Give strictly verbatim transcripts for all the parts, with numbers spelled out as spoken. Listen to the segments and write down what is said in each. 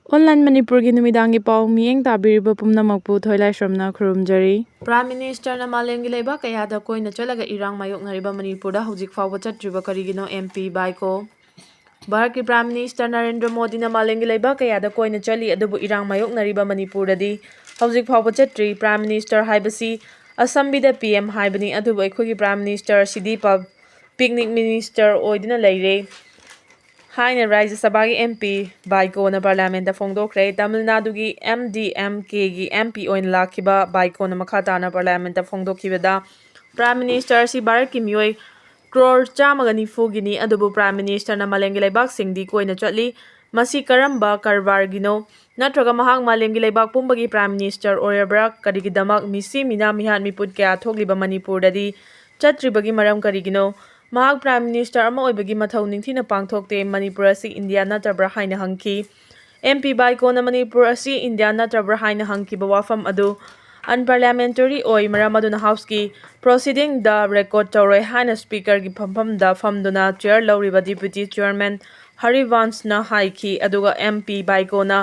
Online ꯃꯅꯤꯄꯨꯔꯒꯤ ꯅꯨꯃꯤꯗꯥꯡꯒꯤ ꯄꯥꯎ ꯃꯤꯠꯌꯦꯡ ꯇꯥꯕꯤꯔꯤꯕ ꯄꯨꯝꯅꯃꯛꯄꯨ ꯊꯣꯏꯂꯥꯏꯁ꯭ꯔꯝꯅ ꯈꯨꯔꯨꯝꯖꯔꯤ꯫ ꯄ꯭ꯔꯥꯏꯝ ꯃꯤꯅꯤꯁꯇꯔꯅ ꯃꯥꯂꯦꯝꯒꯤ ꯂꯩꯕꯥꯛ ꯀꯌꯥꯗ ꯀꯣꯏꯅ ꯆꯠꯂꯒ ꯏꯔꯥꯡ ꯃꯥꯌꯣꯛꯅꯔꯤꯕ ꯃꯅꯤꯄꯨꯔꯗ ꯍꯧꯖꯤꯛ ꯐꯥꯎꯕ ꯆꯠꯇ꯭ꯔꯤꯕ ꯀꯔꯤꯒꯤꯅꯣ? M P Vaiko. ꯚꯥꯔꯠꯀꯤ ꯄ꯭ꯔꯥꯏꯝ ꯃꯤꯅꯤꯁꯇꯔ ꯅꯔꯦꯟꯗ꯭ꯔ ꯃꯣꯗꯤꯅ ꯃꯥꯂꯦꯝꯒꯤ ꯂꯩꯕꯥꯛ ꯀꯌꯥꯗ ꯀꯣꯏꯅ ꯆꯠꯂꯤ, ꯑꯗꯨꯕꯨ ꯏꯔꯥꯡ ꯃꯥꯌꯣꯛꯅꯔꯤꯕ ꯃꯅꯤꯄꯨꯔꯗꯗꯤ ꯍꯧꯖꯤꯛ ꯐꯥꯎꯕ ꯆꯠꯇ꯭ꯔꯤ꯫ ꯄ꯭ꯔꯥꯏꯝ ꯃꯤꯅꯤꯁꯇꯔ ꯍꯥꯏꯕꯁꯤ ꯑꯁꯝꯕꯤꯗ ꯄꯤ ꯑꯦꯝ ꯍꯥꯏꯕꯅꯤ, ꯑꯗꯨꯕꯨ ꯑꯩꯈꯣꯏꯒꯤ ꯄ꯭ꯔꯥꯏꯝ ꯃꯤꯅꯤꯁꯇꯔ ꯑꯁꯤꯗꯤ ꯄ-, ꯄꯤꯛꯅꯤꯛ ꯃꯤꯅꯤꯁꯇꯔ ꯑꯣꯏꯗꯨꯅ ꯂꯩꯔꯦ ꯍꯥꯏꯅ ꯔꯥꯖ꯭ꯌ ꯁꯚꯥꯒꯤ ꯑꯦꯝ ꯄꯤ ꯕꯥꯏꯀꯣꯅ ꯄꯥꯔꯂꯤꯌꯥꯃꯦꯟꯠꯇ ꯐꯣꯡꯗꯣꯛꯈ꯭ꯔꯦ꯫ ꯇꯥꯃꯤꯜ ꯅꯥꯗꯨꯒꯤ ꯑꯦꯝ ꯗꯤ ꯑꯦꯝ ꯀꯦꯒꯤ ꯑꯦꯝ ꯄꯤ ꯑꯣꯏꯅ ꯂꯥꯛꯈꯤꯕ ꯕꯥꯏꯀꯣꯅ ꯃꯈꯥ ꯇꯥꯅ ꯄꯥꯔꯂꯤꯌꯥꯃꯦꯟꯠꯇ ꯐꯣꯡꯗꯣꯛꯈꯤꯕꯗ, ꯄ꯭ꯔꯥꯏꯝ ꯃꯤꯅꯤꯁꯇꯔ ꯑꯁꯤ ꯚꯥꯔꯠꯀꯤ ꯃꯤꯑꯣꯏ ꯀ꯭ꯔꯣꯔ ꯆꯥꯝꯃꯒ ꯅꯤꯐꯨꯒꯤꯅꯤ, ꯑꯗꯨꯕꯨ ꯄ꯭ꯔꯥꯏꯝ ꯃꯤꯅꯤꯁꯇꯔꯅ ꯃꯥꯂꯦꯝꯒꯤ ꯂꯩꯕꯥꯛꯁꯤꯡꯗꯤ ꯀꯣꯏꯅ ꯆꯠꯂꯤ꯫ ꯃꯁꯤ ꯀꯔꯝꯕ ꯀꯔꯕꯥꯔꯒꯤꯅꯣ? ꯅꯠꯇ꯭ꯔꯒ ꯃꯍꯥꯛ ꯃꯥꯂꯦꯝꯒꯤ ꯂꯩꯕꯥꯛ ꯄꯨꯝꯕꯒꯤ ꯄ꯭ꯔꯥꯏꯝ ꯃꯤꯅꯤꯁꯇꯔ ꯑꯣꯏꯔꯕ꯭ꯔꯥ? ꯀꯔꯤꯒꯤꯗꯃꯛ ꯃꯤꯁꯤ ꯃꯤꯅꯥ ꯃꯤꯍꯥꯠ ꯃꯤꯄꯨꯠ ꯀꯌꯥ ꯊꯣꯛꯂꯤꯕ ꯃꯅꯤꯄꯨꯔꯗꯗꯤ ꯆꯠꯇ꯭ꯔꯤꯕꯒꯤ ꯃꯔꯝ ꯀꯔꯤꯒꯤꯅꯣ? ꯃꯍꯥꯛ ꯄ꯭ꯔꯥꯏꯝ ꯃꯤꯅꯤꯁꯇꯔ ꯑꯃ ꯑꯣꯏꯕꯒꯤ ꯃꯊꯧ ꯅꯤꯡꯊꯤꯅ ꯄꯥꯡꯊꯣꯛꯇꯦ꯫ ꯃꯅꯤꯄꯨꯔ ꯑꯁꯤ ꯏꯟꯗꯤꯌꯥ ꯅꯠꯇꯕ꯭ꯔꯥ ꯍꯥꯏꯅ ꯍꯪꯈꯤ꯫ ꯑꯦꯝ ꯄꯤ ꯕꯥꯏꯀꯣꯅ ꯃꯅꯤꯄꯨꯔ ꯑꯁꯤ ꯏꯟꯗꯤꯌꯥ ꯅꯠꯇꯕ꯭ꯔꯥ ꯍꯥꯏꯅ ꯍꯪꯈꯤꯕ ꯋꯥꯐꯝ ꯑꯗꯨ unparliamentary ꯑꯣꯏ, ꯃꯔꯝ ꯑꯗꯨꯅ ꯍꯥꯎꯁꯀꯤ proceedingꯗ record ꯇꯧꯔꯣꯏ ꯍꯥꯏꯅ ꯁ꯭ꯄꯤꯀꯔꯒꯤ ꯐꯝꯐꯝꯗ ꯐꯝꯗꯨꯅ ꯆꯤꯌꯔ ꯂꯧꯔꯤꯕ ꯗꯤꯄ꯭ꯌꯨꯇꯤ ꯆꯤꯌꯔꯃꯦꯟ ꯍꯔꯤꯕꯟꯁꯅ ꯍꯥꯏꯈꯤ꯫ ꯑꯗꯨꯒ ꯑꯦꯝ ꯄꯤ ꯕꯥꯏꯀꯣꯅ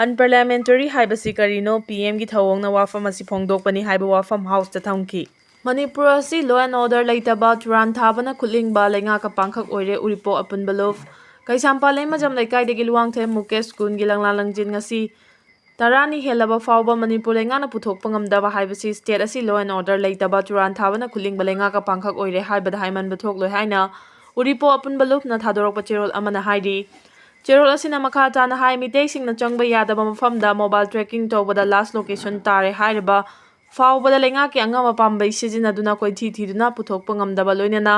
unparliamentary ꯍꯥꯏꯕꯁꯤ ꯀꯔꯤꯅꯣ, ꯄꯤ ꯑꯦꯝꯒꯤ ꯊꯧꯑꯣꯡꯅ ꯋꯥꯐꯝ ꯑꯁꯤ ꯐꯣꯡꯗꯣꯛꯄꯅꯤ ꯍꯥꯏꯕ ꯋꯥꯐꯝ ꯍꯥꯎꯁꯇ ꯊꯝꯈꯤ꯫ ꯃꯅꯤꯄꯨꯔ ꯑꯁꯤ law and order ꯂꯩꯇꯕ, ꯆꯨꯔꯥꯟ ꯊꯥꯕꯅ ꯈꯨꯠꯂꯤꯡꯕ ꯂꯩꯉꯥꯛꯀ ꯄꯥꯡꯈꯛ ꯑꯣꯏꯔꯦ, ꯎꯔꯤꯄꯣꯛ ꯑꯄꯨꯟꯕ ꯂꯨꯞ꯫ ꯀꯩꯁꯥꯝꯄꯥꯠ ꯂꯩꯃꯖꯝ ꯂꯩꯀꯥꯏꯗꯒꯤ ꯂꯨꯋꯥꯡꯊꯦꯝ ꯃꯨꯀꯦꯁ ꯀꯨꯟꯒꯤ ꯂꯪꯂꯥ ꯂꯪꯖꯤꯟ ꯉꯁꯤ ꯇꯔꯥꯅꯤ ꯍꯦꯜꯂꯕ ꯐꯥꯎꯕ ꯃꯅꯤꯄꯨꯔ ꯂꯩꯉꯥꯛꯅ ꯄꯨꯊꯣꯛꯄ ꯉꯝꯗꯕ ꯍꯥꯏꯕꯁꯤ state ꯑꯁꯤ law and order ꯂꯩꯇꯕ, ꯆꯨꯔꯥꯟ ꯊꯥꯕꯅ ꯈꯨꯠꯂꯤꯡꯕ ꯂꯩꯉꯥꯛꯀ ꯄꯥꯡꯈꯛ ꯑꯣꯏꯔꯦ ꯍꯥꯏꯕꯗ ꯍꯥꯏꯃꯟꯕ ꯊꯣꯛꯂꯣꯏ ꯍꯥꯏꯅ ꯎꯔꯤꯄꯣꯛ ꯑꯄꯨꯟꯕ ꯂꯨꯞꯅ ꯊꯥꯗꯣꯔꯛꯄ ꯆꯦꯔꯣꯜ ꯑꯃꯅ ꯍꯥꯏꯔꯤ꯫ ꯆꯦꯔꯣꯜ ꯑꯁꯤꯅ ꯃꯈꯥ ꯇꯥꯅ ꯍꯥꯏ, ꯃꯤꯇꯩꯁꯤꯡꯅ ꯆꯪꯕ ꯌꯥꯗꯕ ꯃꯐꯝꯗ mobile tracking ꯇꯧꯕꯗ last location ꯇꯥꯔꯦ ꯍꯥꯏꯔꯕ ꯐꯥꯎꯕꯗ ꯂꯩꯉꯥꯛꯀꯤ ꯑꯉꯝꯕ ꯄꯥꯝꯕꯩ ꯁꯤꯖꯤꯟꯅꯗꯨꯅ ꯀꯣꯏꯊꯤ ꯊꯤꯗꯨꯅ ꯄꯨꯊꯣꯛꯄ ꯉꯝꯗꯕ, ꯂꯣꯏꯅꯅ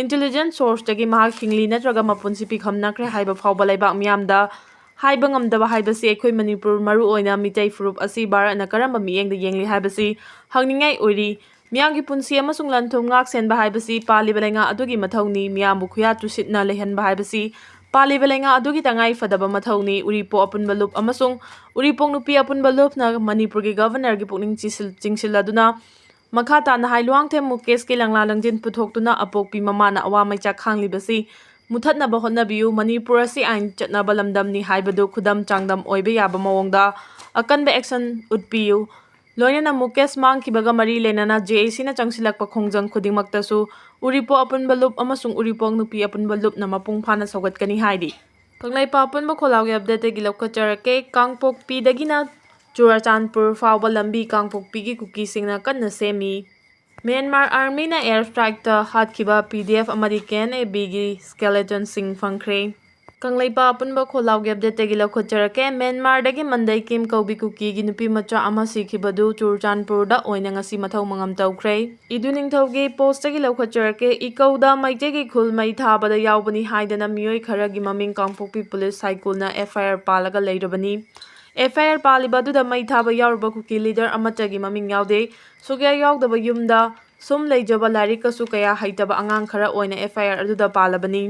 intelligence sourceꯇꯒꯤ ꯃꯍꯥꯛ ꯍꯤꯡꯂꯤ ꯅꯠꯇ꯭ꯔꯒ ꯃꯄꯨꯟꯁꯤ ꯄꯤꯈꯝꯅꯈ꯭ꯔꯦ ꯍꯥꯏꯕ ꯐꯥꯎꯕ ꯂꯩꯕꯥꯛ ꯃꯤꯌꯥꯝꯗ ꯍꯥꯏꯕ ꯉꯝꯗꯕ ꯍꯥꯏꯕꯁꯤ ꯑꯩꯈꯣꯏ ꯃꯅꯤꯄꯨꯔ, ꯃꯔꯨꯑꯣꯏꯅ ꯃꯤꯇꯩ ꯐꯨꯔꯨꯞ ꯑꯁꯤ ꯚꯥꯔꯠꯅ ꯀꯔꯝꯕ ꯃꯤꯠꯌꯦꯡꯗ ꯌꯦꯡꯂꯤ ꯍꯥꯏꯕꯁꯤ ꯍꯪꯅꯤꯡꯉꯥꯏ ꯑꯣꯏꯔꯤ꯫ ꯃꯤꯌꯥꯝꯒꯤ ꯄꯨꯟꯁꯤ ꯑꯃꯁꯨꯡ ꯂꯟ-ꯊꯨꯝ ꯉꯥꯛ-ꯁꯦꯟꯕ ꯍꯥꯏꯕꯁꯤ ꯄꯥꯜꯂꯤꯕ ꯂꯩꯉꯥꯛ ꯑꯗꯨꯒꯤ ꯃꯊꯧꯅꯤ꯫ ꯃꯤꯌꯥꯝꯕꯨ ꯈꯨꯌꯥ ꯇꯨꯁꯤꯠꯅ ꯂꯩꯍꯟꯕ ꯍꯥꯏꯕꯁꯤ ꯄꯥꯜꯂꯤꯕ ꯂꯩꯉꯥꯛ ꯑꯗꯨꯒꯤ ꯇꯉꯥꯏ ꯐꯗꯕ ꯃꯊꯧꯅꯤ꯫ ꯎꯔꯤꯄꯣꯛ ꯑꯄꯨꯟꯕ ꯂꯨꯞ ꯑꯃꯁꯨꯡ ꯎꯔꯤꯄꯣꯛ ꯅꯨꯄꯤ ꯑꯄꯨꯟꯕ ꯂꯨꯞꯅ ꯃꯅꯤꯄꯨꯔꯒꯤ Governorꯒꯤ ꯄꯨꯛꯅꯤꯡ ꯆꯤꯁꯤꯜ-, ꯆꯤꯡꯁꯤꯜꯂꯗꯨꯅ ꯃꯈꯥ ꯇꯥꯅ ꯍꯥꯏ, ꯂꯨꯋꯥꯡꯊꯦꯝ ꯃꯨꯀꯦꯁꯀꯤ ꯂꯪꯂꯥ ꯂꯪꯖꯤꯟ ꯄꯨꯊꯣꯛꯇꯨꯅ ꯑꯄꯣꯛꯄꯤ ꯃꯃꯥꯅ ꯑꯋꯥ ꯃꯩꯆꯥꯛ ꯈꯥꯡꯂꯤꯕꯁꯤ ꯃꯨꯊꯠꯅꯕ ꯍꯣꯠꯅꯕꯤꯌꯨ꯫ ꯃꯅꯤꯄꯨꯔ ꯑꯁꯤ ꯑꯥꯏꯟ ꯆꯠꯅꯕ ꯂꯝꯗꯝꯅꯤ ꯍꯥꯏꯕꯗꯨ ꯈꯨꯗꯝ ꯆꯥꯡꯗꯝ ꯑꯣꯏꯕ ꯌꯥꯕ ꯃꯑꯣꯡꯗ ꯑꯀꯟꯕ action ꯎꯠꯄꯤꯌꯨ꯫ ꯂꯣꯏꯅꯅ ꯃꯨꯀꯦꯁ ꯃꯥꯡꯈꯤꯕꯒ ꯃꯔꯤ ꯂꯩꯅꯅ J A Cꯅ ꯆꯪꯁꯤꯜꯂꯛꯄ ꯈꯣꯡꯖꯪ ꯈꯨꯗꯤꯡꯃꯛꯇꯁꯨ ꯎꯔꯤꯄꯣꯛ ꯑꯄꯨꯟꯕ ꯂꯨꯞ ꯑꯃꯁꯨꯡ ꯎꯔꯤꯄꯣꯛ ꯅꯨꯄꯤ ꯑꯄꯨꯟꯕ ꯂꯨꯞꯅ ꯃꯄꯨꯡ ꯐꯥꯅ ꯁꯧꯒꯠꯀꯅꯤ ꯍꯥꯏꯔꯤ꯫ ꯀꯪꯂꯩꯄꯥꯛ ꯑꯄꯨꯟꯕ ꯈꯣꯜꯂꯥꯎꯒꯤ updateꯇꯒꯤ ꯂꯧꯈꯠꯆꯔꯛꯀꯦ꯫ ꯀꯥꯡꯄꯣꯛꯄꯤꯗꯒꯤꯅ ꯆꯨꯔꯆꯥꯟꯄꯨꯔ ꯐꯥꯎꯕ ꯂꯝꯕꯤ ꯀꯥꯡꯄꯣꯛꯄꯤꯒꯤ ꯀꯨꯀꯤꯁꯤꯡꯅ ꯀꯟꯅ ꯁꯦꯝꯃꯤ꯫ ꯃ꯭ꯌꯥꯟꯃꯥꯔ Armyꯅ air strikeꯇ ꯍꯥꯠꯈꯤꯕ P D F ꯑꯃꯗꯤ K N A Bꯒꯤ skeletonꯁꯤꯡ ꯐꯪꯈ꯭ꯔꯦ꯫ ꯀꯪꯂꯩꯄꯥꯛ ꯑꯄꯨꯟꯕ ꯈꯣꯜꯂꯥꯎꯒꯤ updateꯇꯒꯤ ꯂꯧꯈꯠꯆꯔꯛꯀꯦ꯫ ꯃ꯭ꯌꯥꯟꯃꯥꯔꯗꯒꯤ ꯃꯟꯗꯩ ꯀꯤꯝ ꯀꯧꯕꯤ ꯀꯨꯀꯤꯒꯤ ꯅꯨꯄꯤ ꯃꯆꯥ ꯑꯃ ꯁꯤꯈꯤꯕꯗꯨ ꯆꯨꯔꯆꯥꯟꯄꯨꯔꯗ ꯑꯣꯏꯅ ꯉꯁꯤ ꯃꯊꯧ ꯃꯉꯝ ꯇꯧꯈ꯭ꯔꯦ꯫ ꯏꯗꯨ ꯅꯤꯡꯊꯧꯒꯤ postꯇꯒꯤ ꯂꯧꯈꯠꯆꯔꯛꯀꯦ꯫ ꯏꯀꯧꯗ ꯃꯩꯇꯩꯒꯤ ꯈꯨꯜ ꯃꯩ ꯊꯥꯕꯗ ꯌꯥꯎꯕꯅꯤ ꯍꯥꯏꯗꯅ ꯃꯤꯑꯣꯏ ꯈꯔꯒꯤ ꯃꯃꯤꯡ ꯀꯥꯡꯄꯣꯛꯄꯤ police ꯁꯥꯏꯀꯨꯜꯅ F I R ꯄꯥꯜꯂꯒ ꯂꯩꯔꯕꯅꯤ꯫ F I R ꯄꯥꯜꯂꯤꯕ ꯑꯗꯨꯗ ꯃꯩ ꯊꯥꯕ ꯌꯥꯎꯔꯨꯕ ꯀꯨꯀꯤ leader ꯑꯃꯠꯇꯒꯤ ꯃꯃꯤꯡ ꯌꯥꯎꯗꯦ꯫ ꯁꯨꯛꯌꯥ ꯌꯥꯎꯗꯕ ꯌꯨꯝꯗ ꯁꯨꯝ ꯂꯩꯖꯕ ꯂꯥꯏꯔꯤꯛ ꯀꯁꯨ ꯀꯌꯥ ꯍꯩꯇꯕ ꯑꯉꯥꯡ ꯈꯔ ꯑꯣꯏꯅ F I R ꯑꯗꯨꯗ ꯄꯥꯜꯂꯕꯅꯤ꯫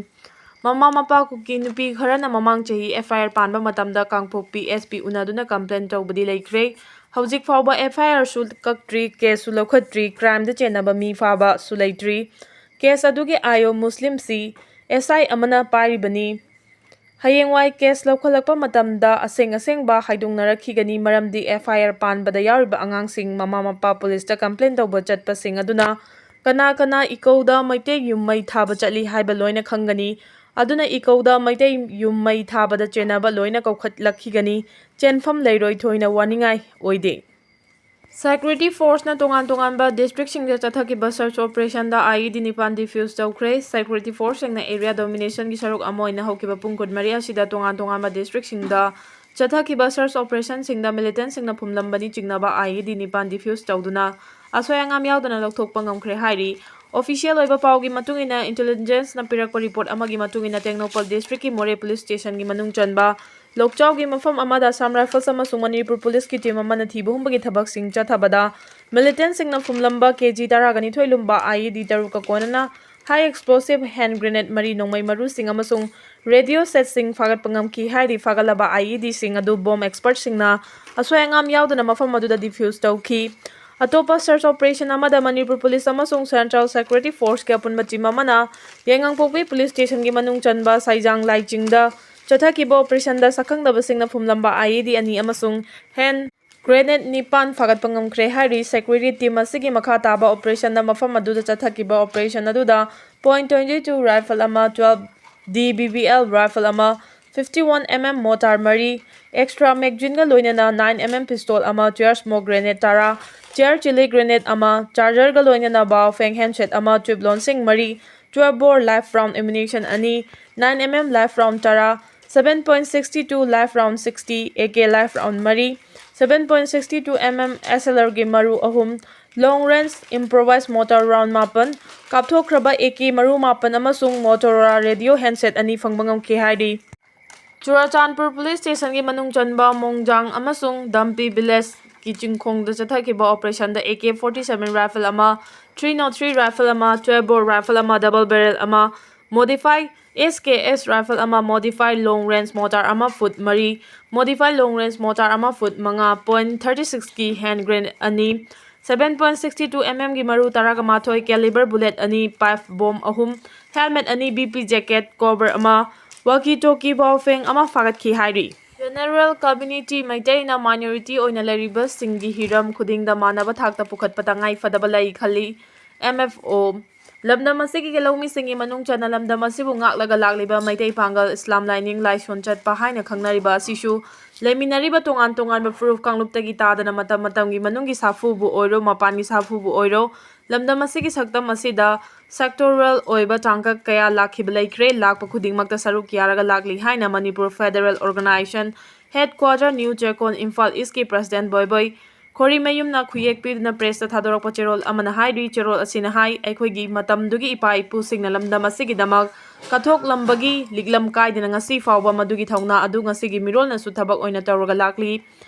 ꯃꯃꯥ ꯃꯄꯥ ꯀꯨꯀꯤ ꯅꯨꯄꯤ ꯈꯔꯅ ꯃꯃꯥꯡ ꯆꯍꯤ F I R ꯄꯥꯟꯕ ꯃꯇꯝꯗ ꯀꯥꯡꯄꯣꯛꯄꯤ S P ꯎꯅꯗꯨꯅ complain ꯇꯧꯕꯗꯤ ꯂꯩꯈ꯭ꯔꯦ꯫ ꯍꯧꯖꯤꯛ ꯐꯥꯎꯕ F I Rꯁꯨ ꯀꯛꯇ꯭ꯔꯤ, caseꯁꯨ ꯂꯧꯈꯠꯇ꯭ꯔꯤ, crimeꯗ ꯆꯦꯟꯅꯕ ꯃꯤ ꯐꯥꯕꯁꯨ ꯂꯩꯇ꯭ꯔꯤ꯫ Case ꯑꯗꯨꯒꯤ I O Muslimꯁꯤ S I ꯑꯃꯅ ꯄꯥꯏꯔꯤꯕꯅꯤ꯫ ꯍꯌꯦꯡꯋꯥꯏ case ꯂꯧꯈꯠꯂꯛꯄ ꯃꯇꯝꯗ ꯑꯁꯦꯡ ꯑꯁꯦꯡꯕ ꯍꯥꯏꯗꯣꯛꯅꯔꯛꯈꯤꯒꯅꯤ, ꯃꯔꯝꯗꯤ F I R ꯄꯥꯟꯕꯗ ꯌꯥꯎꯔꯤꯕ ꯑꯉꯥꯡꯁꯤꯡ ꯃꯃꯥ ꯃꯄꯥ policeꯇ complain ꯇꯧꯕ ꯆꯠꯄꯁꯤꯡ ꯑꯗꯨꯅ ꯀꯅꯥ ꯀꯅꯥ ꯏꯀꯧꯗ ꯃꯩꯇꯩ ꯌꯨꯝ ꯃꯩ ꯊꯥꯕ ꯆꯠꯂꯤ ꯍꯥꯏꯕ ꯂꯣꯏꯅ ꯈꯪꯒꯅꯤ꯫ ꯑꯗꯨꯅ ꯏꯀꯧꯗ ꯃꯩꯇꯩ ꯌꯨꯝ ꯃꯩ ꯊꯥꯕꯗ ꯆꯦꯟꯅꯕ ꯂꯣꯏꯅ ꯀꯧꯈꯠꯂꯛꯈꯤꯒꯅꯤ꯫ ꯆꯦꯟꯐꯝ ꯂꯩꯔꯣꯏ, ꯊꯣꯏꯅ ꯋꯥꯅꯤꯡꯉꯥꯏ ꯑꯣꯏꯗꯦ꯫ Security forceꯅ ꯇꯣꯉꯥꯟ ꯇꯣꯉꯥꯟꯕ districtꯁꯤꯡꯗ ꯆꯠꯊꯈꯤꯕ search operationꯗ I E D ꯅꯤꯄꯥꯟ defuse ꯇꯧꯈ꯭ꯔꯦ꯫ Security forceꯁꯤꯡꯅ area dominationꯒꯤ ꯁꯔꯨꯛ ꯑꯃ ꯑꯣꯏꯅ ꯍꯧꯈꯤꯕ ꯄꯨꯡ ꯀꯨꯟꯃꯔꯤ ꯑꯁꯤꯗ ꯇꯣꯉꯥꯟ ꯇꯣꯉꯥꯟꯕ districtꯁꯤꯡꯗ ꯆꯠꯊꯈꯤꯕ search operationꯁꯤꯡꯗ militantꯁꯤꯡꯅ ꯐꯨꯝꯂꯝꯕꯅꯤ ꯆꯤꯡꯅꯕ I E D ꯅꯤꯄꯥꯟ defuse ꯇꯧꯗꯨꯅ ꯑꯁꯣꯏ ꯑꯉꯥꯝ ꯌꯥꯎꯗꯅ ꯂꯧꯊꯣꯛꯄ ꯉꯝꯈ꯭ꯔꯦ ꯍꯥꯏꯔꯤ꯫ Official ꯑꯣꯏꯕ ꯄꯥꯎꯒꯤ ꯃꯇꯨꯡ ꯏꯟꯅ, intelligenceꯅ ꯄꯤꯔꯛꯄ report ꯑꯃꯒꯤ ꯃꯇꯨꯡ ꯏꯟꯅ, ꯇꯦꯡꯅꯧꯄꯜ districtꯀꯤ ꯃꯣꯔꯦ police stationꯒꯤ ꯃꯅꯨꯡ ꯆꯟꯕ ꯂꯣꯛꯆꯥꯎꯒꯤ ꯃꯐꯝ ꯑꯃꯗ Assam Rifles ꯑꯃꯁꯨꯡ ꯃꯅꯤꯄꯨꯔ policeꯀꯤ team ꯑꯃꯅ ꯊꯤꯕ ꯍꯨꯝꯕꯒꯤ ꯊꯕꯛꯁꯤꯡ ꯆꯠꯊꯕꯗ, militantꯁꯤꯡꯅ ꯐꯨꯝꯂꯝꯕ K G ꯇꯔꯥꯒ ꯅꯤꯊꯣꯏ ꯂꯨꯝꯕ I E D ꯇꯔꯨꯛꯀ ꯀꯣꯟꯅꯅ high explosive hand grenade ꯃꯔꯤ, ꯅꯣꯡꯃꯩ ꯃꯔꯨꯁꯤꯡ ꯑꯃꯁꯨꯡ radio setꯁꯤꯡ ꯐꯥꯒꯠꯄ ꯉꯝꯈꯤ ꯍꯥꯏꯔꯤ꯫ ꯐꯥꯒꯠꯂꯕ I E Dꯁꯤꯡ ꯑꯗꯨ bomb expertꯁꯤꯡꯅ ꯑꯁꯣꯏ ꯑꯉꯥꯝ ꯌꯥꯎꯗꯅ ꯃꯐꯝ ꯑꯗꯨꯗ defuse ꯇꯧꯈꯤ꯫ ꯑꯇꯣꯞꯄ search operation ꯑꯃꯗ ꯃꯅꯤꯄꯨꯔ ꯄꯨꯂꯤꯁ ꯑꯃꯁꯨꯡ Central Security Forceꯀꯤ ꯑꯄꯨꯟꯕ team ꯑꯃꯅ ꯌꯥꯏꯉꯪꯄꯣꯛꯄꯤ police stationꯒꯤ ꯃꯅꯨꯡ ꯆꯟꯕ ꯁꯥꯏꯖꯥꯡ ꯂꯥꯏꯆꯤꯡꯗ ꯆꯠꯊꯈꯤꯕ operationꯗ ꯁꯛꯈꯪꯗꯕꯁꯤꯡꯅ ꯐꯨꯝꯂꯝꯕ IED ꯑꯅꯤ ꯑꯃꯁꯨꯡ hand grenade ꯅꯤꯄꯥꯟ ꯐꯥꯒꯠꯄ ꯉꯝꯈ꯭ꯔꯦ ꯍꯥꯏꯔꯤ꯫ Security team ꯑꯁꯤꯒꯤ ꯃꯈꯥ ꯇꯥꯕ operationꯗ ꯃꯐꯝ ꯑꯗꯨꯗ ꯆꯠꯊꯈꯤꯕ operation ꯑꯗꯨꯗ point twenty two rifle ꯑꯃ, twelve DBBL rifle ꯑꯃ, fifty one MM mortar ꯃꯔꯤ, extra magazineꯒ ꯂꯣꯏꯅꯅ nine MM pistol ꯑꯃ, tear smoke grenade ꯇꯔꯥ, tear chili grenade ꯑꯃ, chargerꯒ ꯂꯣꯏꯅꯅ Baofeng handset ꯑꯃ, tube launching ꯃꯔꯤ, twelve bore live round ammunition ꯑꯅꯤ, nine MM live round ꯇꯔꯥ, seven point six two live round sixty, AK live round ꯃꯔꯤ, seven point six two MM SLRꯒꯤ ꯃꯔꯨ ꯑꯍꯨꯝ, long range improvised mortar round ꯃꯥꯄꯟ, ꯀꯥꯞꯊꯣꯛꯈ꯭ꯔꯕ AK ꯃꯔꯨ ꯃꯥꯄꯟ ꯑꯃꯁꯨꯡ Motorola radio handset ꯑꯅꯤ ꯐꯪꯕ ꯉꯝꯈꯤ ꯍꯥꯏꯔꯤ꯫ ꯆꯨꯔꯥꯆꯥꯟꯄꯨꯔ police stationꯒꯤ ꯃꯅꯨꯡ ꯆꯟꯕ ꯃꯣꯡꯖꯥꯡ ꯑꯃꯁꯨꯡ ꯗꯝꯄꯤ villageꯀꯤ ꯆꯤꯡꯈꯣꯡꯗ ꯆꯠꯊꯈꯤꯕ operationꯗ AK forty seven rifle ꯑꯃ, three oh three rifle ꯑꯃ, twelve bore rifle ꯑꯃ, double barrel ꯑꯃ, modify SKS rifle ꯑꯃ, modify long range mortar ꯑꯃ foot ꯃꯔꯤ, modify long range mortar ꯑꯃ foot ꯃꯉꯥ, point thirty sixꯀꯤ hand grenade ꯑꯅꯤ, seven point six two MMꯒꯤ ꯃꯔꯨ ꯇꯔꯥꯒ ꯃꯥꯊꯣꯏ, caliber bullet ꯑꯅꯤ, pipe bomb ꯑꯍꯨꯝ, helmet ꯑꯅꯤ, BP jacket cover ꯑꯃ, walkie talkie Baofeng ꯑꯃ ꯐꯥꯒꯠꯈꯤ ꯍꯥꯏꯔꯤ꯫ General community ꯃꯩꯇꯩꯅ minority ꯑꯣꯏꯅ ꯂꯩꯔꯤꯕꯁꯤꯡꯒꯤ ꯍꯤꯔꯝ ꯈꯨꯗꯤꯡꯗ ꯃꯥꯟꯅꯕ ꯊꯥꯛꯇ ꯄꯨꯈꯠꯄ ꯇꯉꯥꯏ ꯐꯗꯕ ꯂꯩ ꯈꯜꯂꯤ꯫ MFO ꯂꯝꯗꯝ ꯑꯁꯤꯒꯤ ꯂꯧꯃꯤꯁꯤꯡꯒꯤ ꯃꯅꯨꯡ ꯆꯟꯅ ꯂꯝꯗꯝ ꯑꯁꯤꯕꯨ ꯉꯥꯛꯂꯒ ꯂꯥꯛꯂꯤꯕ ꯃꯩꯇꯩ ꯄꯥꯡꯒꯜ ꯏꯁꯂꯥꯝ ꯂꯥꯏꯅꯤꯡ ꯂꯥꯏꯁꯣꯟ ꯆꯠꯄ ꯍꯥꯏꯅ ꯈꯪꯅꯔꯤꯕ ꯑꯁꯤꯁꯨ ꯂꯩꯃꯤꯟꯅꯔꯤꯕ ꯇꯣꯉꯥꯟ ꯇꯣꯉꯥꯟꯕ ꯐꯨꯔꯨꯞ ꯀꯥꯡꯂꯨꯞꯇꯒꯤ ꯇꯥꯗꯅ ꯃꯇꯝ ꯃꯇꯝꯒꯤ ꯃꯅꯨꯡꯒꯤ ꯁꯥꯐꯨꯕꯨ ꯑꯣꯏꯔꯣ, ꯃꯄꯥꯟꯒꯤ ꯁꯥꯐꯨꯕꯨ ꯑꯣꯏꯔꯣ, ꯂꯝꯗꯝ ꯑꯁꯤꯒꯤ ꯁꯛꯇꯝ ꯑꯁꯤꯗ sectoral ꯑꯣꯏꯕ ꯇꯥꯡꯀꯛ ꯀꯌꯥ ꯂꯥꯛꯈꯤꯕ ꯂꯩꯈ꯭ꯔꯦ꯫ ꯂꯥꯛꯄ ꯈꯨꯗꯤꯡꯃꯛꯇ ꯁꯔꯨꯛ ꯌꯥꯔꯒ ꯂꯥꯛꯂꯤ ꯍꯥꯏꯅ Manipur federal organization headquarter New ꯆꯦꯛꯀꯣꯟ ꯏꯝꯐꯥꯜ ꯏꯁꯀꯤ president ꯕꯣꯏꯕꯣꯏ ꯈꯣꯔꯤꯃꯌꯨꯝꯅ ꯈꯨꯌꯦꯛ ꯄꯤꯗꯨꯅ pressꯇ ꯊꯥꯗꯣꯔꯛꯄ ꯆꯦꯔꯣꯜ ꯑꯃꯅ ꯍꯥꯏꯔꯤ꯫ ꯆꯦꯔꯣꯜ ꯑꯁꯤꯅ ꯍꯥꯏ, ꯑꯩꯈꯣꯏꯒꯤ ꯃꯇꯝꯗꯨꯒꯤ ꯏꯄꯥ ꯏꯄꯨꯁꯤꯡꯅ ꯂꯝꯗꯝ ꯑꯁꯤꯒꯤꯗꯃꯛ ꯀꯠꯊꯣꯛꯂꯝꯕꯒꯤ ꯂꯤꯛꯂꯝ ꯀꯥꯏꯗꯅ ꯉꯁꯤ ꯐꯥꯎꯕ ꯃꯗꯨꯒꯤ ꯊꯧꯅꯥ ꯑꯗꯨ ꯉꯁꯤꯒꯤ ꯃꯤꯔꯣꯜꯅꯁꯨ ꯊꯕꯛ ꯑꯣꯏꯅ ꯇꯧꯔꯒ ꯂꯥꯛꯂꯤ꯫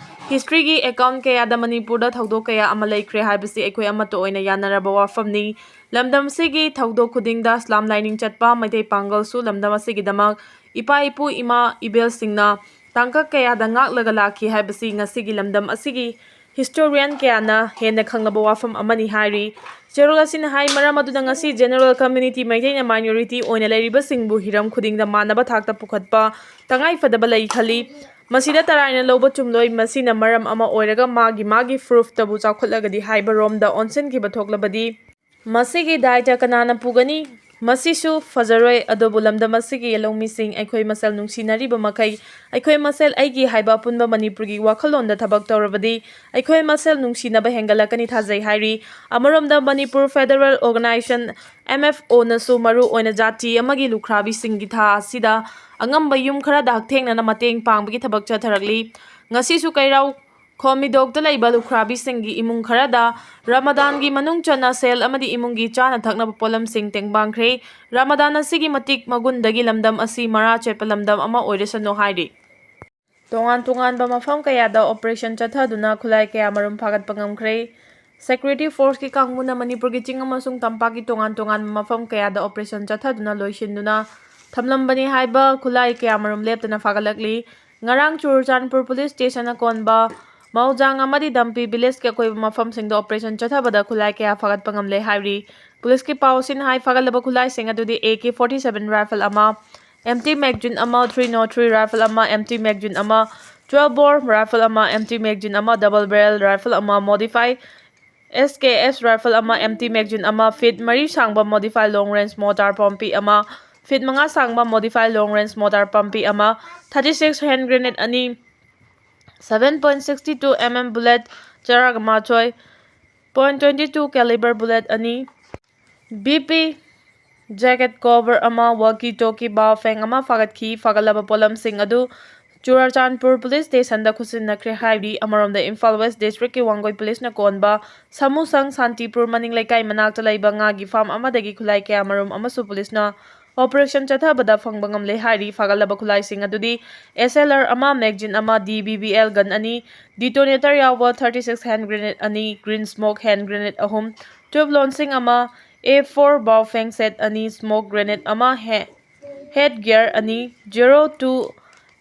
Historyꯒꯤ account ꯀꯌꯥꯗ ꯃꯅꯤꯄꯨꯔꯗ ꯊꯧꯗꯣꯛ ꯀꯌꯥ ꯑꯃ ꯂꯩꯈ꯭ꯔꯦ ꯍꯥꯏꯕꯁꯤ ꯑꯩꯈꯣꯏ ꯑꯃꯠꯇ ꯑꯣꯏꯅ ꯌꯥꯅꯔꯕ ꯋꯥꯐꯝꯅꯤ꯫ ꯂꯝꯗꯝ ꯑꯁꯤꯒꯤ ꯊꯧꯗꯣꯛ ꯈꯨꯗꯤꯡꯗ ꯏꯁꯂꯥꯝ ꯂꯥꯏꯅꯤꯡ ꯆꯠꯄ ꯃꯩꯇꯩ ꯄꯥꯡꯒꯜꯁꯨ ꯂꯝꯗꯝ ꯑꯁꯤꯒꯤꯗꯃꯛ ꯏꯄꯥ ꯏꯄꯨ ꯏꯃꯥ ꯏꯕꯦꯜꯁꯤꯡꯅ ꯇꯥꯡꯀꯛ ꯀꯌꯥꯗ ꯉꯥꯛꯂꯒ ꯂꯥꯛꯈꯤ ꯍꯥꯏꯕꯁꯤ ꯉꯁꯤꯒꯤ ꯂꯝꯗꯝ ꯑꯁꯤꯒꯤ ꯍꯤꯁꯇꯣꯔꯤꯌꯥꯟ ꯀꯌꯥꯅ ꯍꯦꯟꯅ ꯈꯪꯂꯕ ꯋꯥꯐꯝ ꯑꯃꯅꯤ ꯍꯥꯏꯔꯤ꯫ ꯆꯦꯔꯣꯜ ꯑꯁꯤꯅ ꯍꯥꯏ, ꯃꯔꯝ ꯑꯗꯨꯅ ꯉꯁꯤ ꯖꯦꯅꯦꯔꯦꯜ ꯀꯝꯃ꯭ꯌꯨꯅꯤꯇꯤ ꯃꯩꯇꯩꯅ ꯃꯥꯏꯅꯣꯔꯤꯇꯤ ꯑꯣꯏꯅ ꯂꯩꯔꯤꯕꯁꯤꯡꯕꯨ ꯍꯤꯔꯝ ꯈꯨꯗꯤꯡꯗ ꯃꯥꯟꯅꯕ ꯊꯥꯛꯇ ꯄꯨꯈꯠꯄ ꯇꯉꯥꯏꯐꯗꯕ ꯂꯩ ꯈꯜꯂꯤ꯫ ꯃꯁꯤꯗ ꯇꯔꯥꯏꯅ ꯂꯧꯕ ꯆꯨꯝꯂꯣꯏ꯫ ꯃꯁꯤꯅ ꯃꯔꯝ ꯑꯃ ꯑꯣꯏꯔꯒ ꯃꯥꯒꯤ ꯃꯥꯒꯤ ꯄ꯭ꯔꯨꯐꯇꯕꯨ ꯆꯥꯎꯈꯠꯂꯒꯗꯤ ꯍꯥꯏꯕ ꯔꯣꯝꯗ ꯑꯣꯟꯁꯤꯟꯈꯤꯕ ꯊꯣꯛꯂꯕꯗꯤ ꯃꯁꯤꯒꯤ ꯗꯥꯏꯇ ꯀꯅꯥꯅ ꯄꯨꯒꯅꯤ? ꯃꯁꯤꯁꯨ ꯐꯖꯔꯣꯏ꯫ ꯑꯗꯨꯕꯨ ꯂꯝꯗꯝ ꯑꯁꯤꯒꯤ ꯂꯧꯃꯤꯁꯤꯡ, ꯑꯩꯈꯣꯏ ꯃꯁꯦꯜ ꯅꯨꯡꯁꯤꯅꯔꯤꯕ ꯃꯈꯩ, ꯑꯩꯈꯣꯏ ꯃꯁꯦꯜ ꯑꯩꯒꯤ ꯍꯥꯏꯕ ꯑꯄꯨꯟꯕ ꯃꯅꯤꯄꯨꯔꯒꯤ ꯋꯥꯈꯜꯂꯣꯟꯗ ꯊꯕꯛ ꯇꯧꯔꯕꯗꯤ ꯑꯩꯈꯣꯏ ꯃꯁꯦꯜ ꯅꯨꯡꯁꯤꯅꯕ ꯍꯦꯟꯒꯠꯂꯛꯀꯅꯤ ꯊꯥꯖꯩ ꯍꯥꯏꯔꯤ꯫ ꯑꯃꯔꯣꯝꯗ Manipur federal organisation, M F ꯑꯣꯅꯁꯨ ꯃꯔꯨ ꯑꯣꯏꯅ ꯖꯥꯇꯤ ꯑꯃꯒꯤ ꯂꯨꯈ꯭ꯔꯥꯕꯤꯁꯤꯡꯒꯤ ꯊꯥ ꯑꯁꯤꯗ ꯑꯉꯝꯕ ꯌꯨꯝ ꯈꯔꯗ ꯍꯛꯊꯦꯡꯅꯅ ꯃꯇꯦꯡ ꯄꯥꯡꯕꯒꯤ ꯊꯕꯛ ꯆꯠꯊꯔꯛꯂꯤ꯫ ꯉꯁꯤꯁꯨ ꯀꯩꯔꯥꯎ ꯈꯣꯝꯃꯤꯗꯣꯛꯇ ꯂꯩꯕ ꯂꯨꯈ꯭ꯔꯥꯕꯤꯁꯤꯡꯒꯤ ꯏꯃꯨꯡ ꯈꯔꯗ ꯔꯃꯗꯥꯟꯒꯤ ꯃꯅꯨꯡ ꯆꯟꯅ ꯁꯦꯜ ꯑꯃꯗꯤ ꯏꯃꯨꯡꯒꯤ ꯆꯥꯅ ꯊꯛꯅꯕ ꯄꯣꯠꯂꯝꯁꯤꯡ ꯇꯦꯡꯕꯥꯡꯈ꯭ꯔꯦ꯫ ꯔꯃꯗꯥꯟ ꯑꯁꯤꯒꯤ ꯃꯇꯤꯛ ꯃꯒꯨꯟꯗꯒꯤ ꯂꯝꯗꯝ ꯑꯁꯤ ꯃꯔꯥ ꯆꯦꯠꯄ ꯂꯝꯗꯝ ꯑꯃ ꯑꯣꯏꯔꯁꯅꯨ ꯍꯥꯏꯔꯤ꯫ ꯇꯣꯉꯥꯟ ꯇꯣꯉꯥꯟꯕ ꯃꯐꯝ ꯀꯌꯥꯗ ꯑꯣꯄꯔꯦꯁꯟ ꯆꯠꯊꯗꯨꯅ ꯈꯨꯠꯂꯥꯏ ꯀꯌꯥ ꯃꯔꯨꯝ ꯐꯥꯒꯠꯄ ꯉꯝꯈ꯭ꯔꯦ꯫ ꯁꯦꯀ꯭ꯌꯨꯔꯤꯇꯤ ꯐꯣꯔꯁꯀꯤ ꯀꯥꯡꯕꯨꯅ ꯃꯅꯤꯄꯨꯔꯒꯤ ꯆꯤꯡ ꯑꯃꯁꯨꯡ ꯇꯝꯄꯥꯛꯀꯤ ꯇꯣꯉꯥꯟ ꯇꯣꯉꯥꯟꯕ ꯃꯐꯝ ꯀꯌꯥꯗ ꯑꯣꯄꯔꯦꯁꯟ ꯆꯠꯊꯗꯨꯅ ꯂꯣꯏꯁꯤꯟꯗꯨꯅ ꯊꯝꯂꯝꯕꯅꯤ ꯍꯥꯏꯕ ꯈꯨꯠꯂꯥꯏ ꯀꯌꯥ ꯃꯔꯨꯝ ꯂꯦꯞꯇꯅ ꯐꯥꯒꯠꯂꯛꯂꯤ꯫ ꯉꯔꯥꯡ ꯆꯨꯔꯆꯥꯟꯄꯨꯔ ꯄꯨꯂꯤꯁ ꯁ꯭ꯇꯦꯁꯟꯅ ꯀꯣꯟꯕ ꯃꯧꯖꯥꯡ ꯑꯃꯗꯤ ꯗꯝꯄꯤ ꯚꯤꯂꯦꯖꯀꯤ ꯑꯀꯣꯏꯕ ꯃꯐꯝꯁꯤꯡꯗ ꯑꯣꯄꯔꯦꯁꯟ ꯆꯠꯊꯕꯗ ꯈꯨꯠꯂꯥꯏ ꯀꯌꯥ ꯐꯥꯒꯠꯄ ꯉꯝꯂꯦ ꯍꯥꯏꯔꯤ꯫ ꯄꯨꯂꯤꯁꯀꯤ ꯄꯥꯎꯁꯤꯅ ꯍꯥꯏ, ꯐꯥꯒꯠꯂꯕ ꯈꯨꯠꯂꯥꯏꯁꯤꯡ ꯑꯗꯨꯗꯤ A K forty seven rifle ꯑꯃ, ꯑꯦꯝꯇꯤ ꯃꯦꯒꯖꯤꯟ ꯑꯃ, ꯊ꯭ꯔꯤ ꯅꯣꯠ ꯊ꯭ꯔꯤ ꯔꯥꯏꯐꯜ ꯑꯃ, ꯑꯦꯝꯇꯤ ꯃꯦꯒꯖꯤꯟ ꯑꯃ, ꯇ꯭ꯋꯦꯜꯐ ꯕꯣꯔ ꯔꯥꯏꯐꯜ ꯑꯃ, ꯑꯦꯝꯇꯤ ꯃꯦꯒꯖꯤꯟ ꯑꯃ, ꯗꯕꯜ ꯕꯦꯔꯦꯜ ꯔꯥꯏꯐꯜ ꯑꯃ, ꯃꯣꯗꯤꯐꯥꯏ ꯑꯦꯁ ꯀꯦ ꯑꯦꯁ ꯔꯥꯏꯐꯜ ꯑꯃ, ꯑꯦꯝꯇꯤ ꯃꯦꯒꯖꯤꯟ ꯑꯃ, ꯐꯤꯠ ꯃꯔꯤ ꯁꯥꯡꯕ ꯃꯣꯗꯤꯐꯥꯏ ꯂꯣꯡ ꯔꯦꯟꯖ ꯃꯣꯔꯇꯥꯔ ꯄꯝꯄꯤ ꯑꯃ, ꯐꯤꯠ ꯃꯉꯥ ꯁꯥꯡꯕ ꯃꯣꯗꯤꯐꯥꯏ ꯂꯣꯡ ꯔꯦꯟꯖ ꯃꯣꯔꯇꯥꯔ ꯄꯝꯄꯤ ꯑꯃ, ꯊꯥꯔꯇꯤ ꯁꯤꯛꯁ ꯍꯦꯟ ꯒ꯭ꯔꯦꯅꯦꯗ ꯑꯅꯤ, seven point sixty two M M bullet ꯆꯔꯥꯒ ꯃꯥꯊꯣꯏ, point twenty two calibre bullet ꯑꯅꯤ, ꯕꯤ ꯄꯤ ꯖꯦꯀꯦꯠ ꯀꯣꯚꯔ ꯑꯃ, ꯋꯥꯀꯤ ꯇꯣꯀꯤ ꯕꯥꯐꯦꯡ ꯑꯃ ꯐꯥꯒꯠꯈꯤ꯫ ꯐꯥꯒꯠꯂꯕ ꯄꯣꯠꯂꯝꯁꯤꯡ ꯑꯗꯨ ꯆꯨꯔꯆꯥꯟꯄꯨꯔ ꯄꯨꯂꯤꯁ ꯁ꯭ꯇꯦꯁꯟꯗ ꯈꯨꯠꯁꯤꯟꯅꯈ꯭ꯔꯦ ꯍꯥꯏꯔꯤ꯫ ꯑꯃꯔꯣꯝꯗ ꯏꯝꯐꯥꯜ ꯋꯦꯁ ꯗꯤꯁꯇ꯭ꯔꯤꯛꯀꯤ ꯋꯥꯡꯒꯣꯏ ꯄꯨꯂꯤꯁꯅ ꯀꯣꯟꯕ ꯁꯥꯃꯨꯁꯪ ꯁꯥꯟꯇꯤꯄꯨꯔ ꯃꯅꯤꯡ ꯂꯩꯀꯥꯏ ꯃꯅꯥꯛꯇ ꯂꯩꯕ ꯉꯥꯒꯤ ꯐꯥꯔꯝ ꯑꯃꯗꯒꯤ ꯈꯨꯠꯂꯥꯏ ꯀꯌꯥ ꯃꯔꯨꯝ ꯑꯃꯁꯨ ꯄꯨꯂꯤꯁꯅ ꯑꯣꯄꯔꯦꯁꯟ ꯆꯠꯊꯕꯗ ꯐꯪꯕ ꯉꯝꯂꯦ ꯍꯥꯏꯔꯤ꯫ ꯐꯥꯒꯠꯂꯕ ꯈꯨꯠꯂꯥꯏꯁꯤꯡ ꯑꯗꯨꯗꯤ ꯑꯦꯁ ꯑꯦꯜ ꯑꯥꯔ ꯑꯃ, ꯃꯦꯒꯖꯤꯟ ꯑꯃ, D B B L gun ꯑꯅꯤ, ꯗꯤꯇꯣꯅꯦꯇꯔ ꯌꯥꯎꯕ ꯊꯥꯔꯇꯤ ꯁꯤꯛꯁ ꯍꯦꯟ ꯒ꯭ꯔꯦꯅꯦꯗ ꯑꯅꯤ, ꯒ꯭ꯔꯤꯟ ꯁ꯭ꯃꯣꯛ ꯍꯦꯟ ꯒ꯭ꯔꯦꯅꯦꯗ ꯑꯍꯨꯝ, ꯇ꯭ꯌꯨꯕ ꯂꯣꯟꯁꯤꯡ ꯑꯃ, ꯑꯦ ꯐꯣꯔ ꯕꯥꯎꯐꯦꯡ ꯁꯦꯠ ꯑꯅꯤ, ꯁ꯭ꯃꯣꯛ ꯒ꯭ꯔꯦꯅꯦꯗ ꯑꯃ, ꯍꯦ-, ꯍꯦꯗ ꯒꯤꯌꯔ ꯑꯅꯤ, ꯖꯦꯔꯣ ꯇꯨ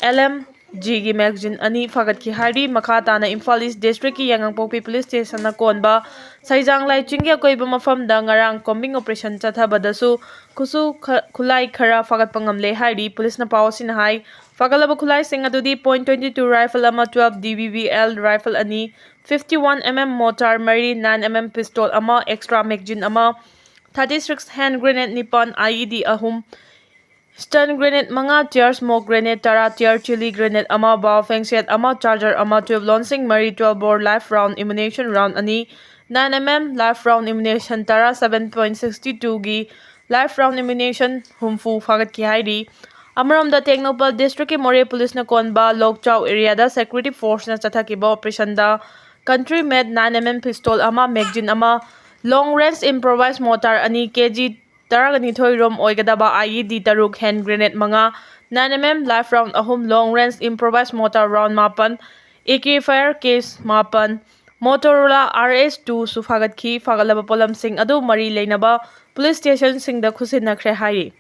ꯑꯦꯜ ꯑꯦꯝ ꯖꯤꯒꯤ ꯃꯦꯒꯥꯖꯤꯟ ꯑꯅꯤ ꯐꯥꯒꯠꯈꯤ ꯍꯥꯏꯔꯤ꯫ ꯃꯈꯥ ꯇꯥꯅ ꯏꯝꯐꯥꯜ ꯏꯁ ꯗꯤꯁꯇ꯭ꯔꯤꯛꯀꯤ ꯌꯥꯉꯥꯡꯄꯣꯛꯄꯤ ꯄꯨꯂꯤꯁ ꯁ꯭ꯇꯦꯁꯟꯅ ꯀꯣꯟꯕ ꯁꯩꯖꯥꯡ ꯂꯥꯏꯆꯤꯡꯒꯤ ꯑꯀꯣꯏꯕ ꯃꯐꯝꯗ ꯉꯔꯥꯡ ꯀꯣꯝꯕꯤꯡ ꯑꯣꯄꯔꯦꯁꯟ ꯆꯠꯊꯕꯗꯁꯨ ꯈꯨꯠꯁꯨ ꯈ-, ꯈꯨꯠꯂꯥꯏ ꯈꯔ ꯐꯥꯒꯠꯄ ꯉꯝꯂꯦ ꯍꯥꯏꯔꯤ꯫ ꯄꯨꯂꯤꯁꯅ ꯄꯥꯎ ꯑꯁꯤꯅ ꯍꯥꯏ, ꯐꯥꯒꯠꯂꯕ ꯈꯨꯠꯂꯥꯏꯁꯤꯡ ꯑꯗꯨꯗꯤ point twenty two rifle ꯑꯃ, twelve D B B L rifle ꯑꯅꯤ, fifty one M M mortar ꯃꯔꯤ, nine M M pistol ꯑꯃ, extra magazine ꯑꯃ, thirty six hand grenade ꯅꯤꯄꯥꯟ, I E D ꯑꯍꯨꯝ, stun grenade ꯃꯉꯥ, tear smoke grenade ꯇꯔꯥ, tear chili grenade ꯑꯃ, Baofeng set ꯑꯃ, charger ꯑꯃ, twelve ꯂꯣꯟꯁꯤꯡ ꯃꯔꯤ, twelve bore live round ammunition round ꯑꯅꯤ, nine M M live round ammunition ꯇꯔꯥ, seven point six two ꯒꯤ live round ammunition ꯍꯨꯝꯐꯨ ꯐꯥꯒꯠꯈꯤ ꯍꯥꯏꯔꯤ꯫ ꯑꯃꯔꯣꯝꯗ ꯇꯦꯡꯅꯧꯄꯜ ꯗꯤꯁꯇ꯭ꯔꯤꯛꯀꯤ ꯃꯣꯔꯦ ꯄꯨꯂꯤꯁꯅ ꯀꯣꯟꯕ ꯂꯣꯛꯆꯥꯎ ꯑꯦꯔꯤꯌꯥꯗ security forceꯅ ꯆꯠꯊꯈꯤꯕ ꯑꯣꯄꯔꯦꯁꯟꯗ country made nine M M pistol ꯑꯃ, magazine ꯑꯃ, long range improvised mortar ꯑꯅꯤ, K G ꯇꯔꯥꯅꯤꯊꯣꯏ ꯔꯣꯝ ꯑꯣꯏꯒꯗꯕ I E D ꯇꯔꯨꯛ, hand grenade ꯃꯉꯥ, nine M M live round ꯑꯍꯨꯝ, long range improvised mortar round ꯃꯥꯄꯟ, A K fire case ꯃꯥꯄꯟ, Motorola R S two ꯁꯨ ꯐꯥꯒꯠꯈꯤ꯫ ꯐꯥꯒꯠꯂꯕ ꯄꯣꯠꯂꯝꯁꯤꯡ ꯑꯗꯨ ꯃꯔꯤ ꯂꯩꯅꯕ ꯄꯨꯂꯤꯁ ꯁ꯭ꯇꯦꯁꯟꯁꯤꯡꯗ ꯈꯨꯠꯁꯤꯟꯅꯈ꯭ꯔꯦ ꯍꯥꯏꯔꯤ꯫